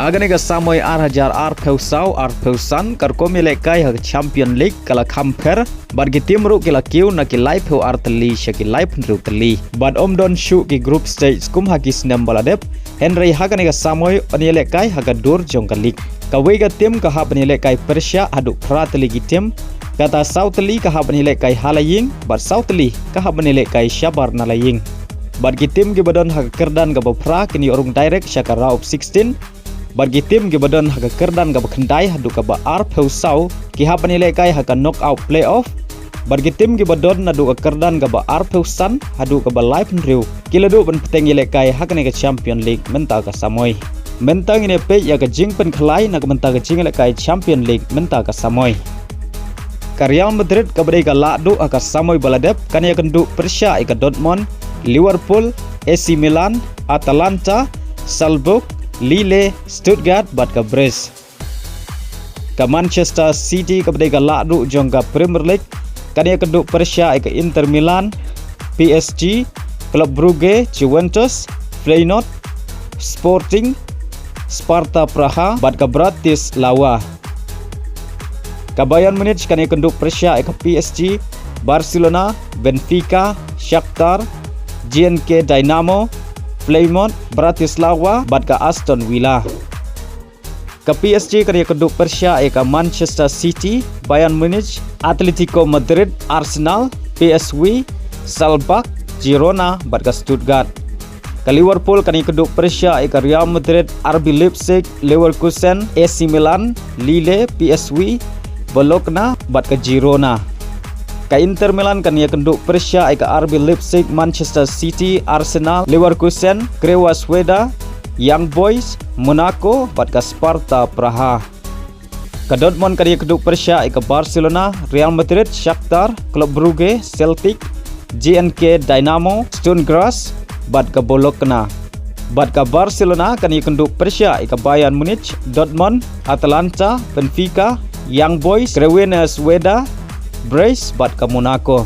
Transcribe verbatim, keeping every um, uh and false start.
Ha kane ka samoi ar hajar arphew saw arphew san, ka rukom ïalehkai ha ka Champion League ka la kham pher, bad ki tim ruh ki la kiew na ki laiphew ar tylli sha ki laiphew hynriew tylli. Bad ym don shuh ki group stage kum ha ki snem ba la dep, hynrei ha kane ka samoi yn ïalehkai ha ka dur jong ka league. Kawei ka tim ka hap ban ïalehkai pyrshah haduh phra tylli ki tim, kata saw tylli ka hap ban ïalehkai ha la ïing, bad saw tylli ka hap ban ïalehkai shabar na la ïing. Bad ki tim kiba don ha ka kyrdan kaba phra kin ïoh rung direct sha ka round of sixteen, bad ki tim kiba don ha ka kyrdan kaba khyndai haduh kaba arphew saw ki hap ban ïalehkai ha ka knockout playoff, bad ki tim kiba don naduh ka kyrdan kaba arphew san haduh kaba laiphew hynriew ki la duh ban bteng ïalehkai ha kane ka Champion League mynta ka samoi. Mynta ngin ïa peit ïa ka jingpynkhlaiñ na ka bynta ka jingïalehkai Champion League mynta ka samoi. Ka Real Madrid kaba dei ka lahduh ha ka samoi ba la dep kan ïakynduh pyrshah ïa ka Dortmund, Liverpool, A C Milan, Atalanta, Salzburg, Lille, Stuttgart bad ka Brest. Ka Manchester City kaba dei ka lahduh jong ka Premier League kan ïakynduh pyrshah ïa ka Inter Milan, P S G, Club Brugge, Juventus, Feyenoord, Sporting, Sparta Praha bad ka Bratislava. Ka Bayern Munich kan ïakynduh pyrshah ïa ka P S G, Barcelona, Benfica, Shakhtar, G N K Dynamo, Feyenoord, Bratislava bad ka Aston Villa. Ka P S G kan ïakynduh pyrshah ïa ka Manchester City, Bayern Munich, Atletico Madrid, Arsenal, P S V, Salzburg, Girona bad ka Stuttgart. Ka Liverpool kan ïakynduh pyrshah ïa ka Real Madrid, R B Leipzig, Leverkusen, A C Milan, Lille, P S V, Bologna bad ka Girona. Ka Inter Milan kan ïakynduh pyrshah ïa ka R B Leipzig, Manchester City, Arsenal, Leverkusen, Crewa Sweda, Young Boys, Monaco bad ka Sparta Praha. Ka Dortmund kan ïakynduh pyrshah ïa ka Barcelona, Real Madrid, Shakhtar, Club Brugge, Celtic, G N K Dynamo, Sturm Graz bad ka Bologna. Bad ka Barcelona kan ïakynduh pyrshah ïa ka Bayern Munich, Dortmund, Atalanta, Benfica, Young Boys, Crevena Sweda, Brest bad ka Monaco.